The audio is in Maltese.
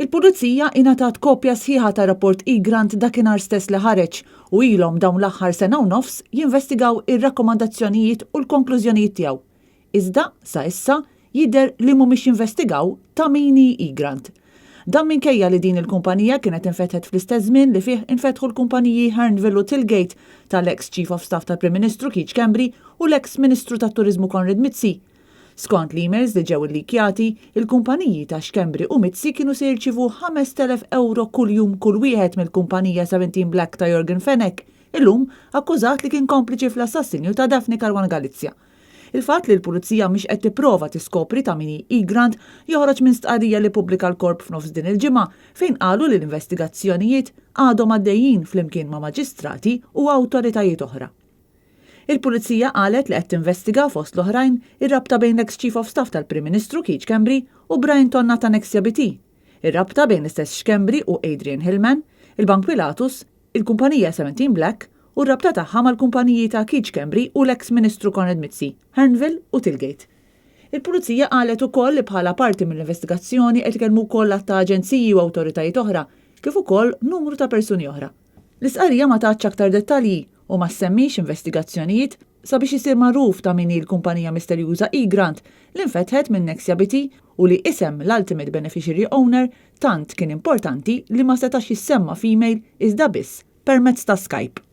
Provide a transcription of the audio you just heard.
Il-Pulizija ingħatat kopja sħiħa tar-rapport Egrant dakinhar stess li ħareġ u ilhom dawn l-aħħar sena u nofs jinvestigaw ir-rakkomandazzjonijiet u l-konklużjonijiet tiegħu. Iżda, sa issa, jidher li mhumiex jinvestigaw ta' min hi Egrant. Dan minkejja li din il-kumpanija kienet infetħet fl-istess żmien li fih infetħu l-kumpaniji Hearnville u Tillgate tal-eks Chief of Staff tal-Prim Ministru Keith Schembri u l-eks Ministru tat-Turiżmu Konrad Mizzi. Skont l-emails li ġew illikjati, il-kumpaniji ta' Schembri u Mizzi kienu se jirċievu 5,000 ewro kuljum kull wieħed mill-kumpanija 17 Black ta' Yorgen Fenech, illum akkużat li kien kompliċi fl-assassinju ta' Daphne Caruana Galizia. Il-fatt li l-Pulizija mhix qed tipprova tiskopri ta' min hi Egrant joħroġ minn stqarrija li ppubblika l-Korp f'nofs din il-ġimgħa fejn qalu li l-investigazzjonijiet għadhom għaddejjin flimkien ma' maġistrati u awtoritajiet oħra. Il-Pulizija qalet li qed tinvestiga, fost l-oħrajn, ir-rabta bejn l-eks Chief of Staff tal-Prim Ministru Keith Schembri u Brian Tonna ta' Nexia BT, ir-rabta bejn l-istess Schembri u Adrian Hillman, il-Bank Pilatus, il-kumpanija 17 Black u r-rabta tagħha mal-kumpaniji ta' Keith Schembri u l-eks Ministru Konrad Mizzi, Hearnville u Tillgate. Il-Pulizija qalet ukoll li bħala parti mill-investigazzjoni qed ikellmu wkoll għadd ta' aġenziji u awtoritajiet oħra, kif ukoll numru ta' persuni oħra. L-istqarrija ma tatx aktar dettalji u ma ssemmix investigazzjonijiet sabiex isir magħruf ta' min hi l-kumpanija misterjuża Egrant li nfetħet minn Nexia BT u li isem l-ultimate beneficiary owner tant kien importanti li ma setax jissemma f'email iżda biss permezz ta' Skype.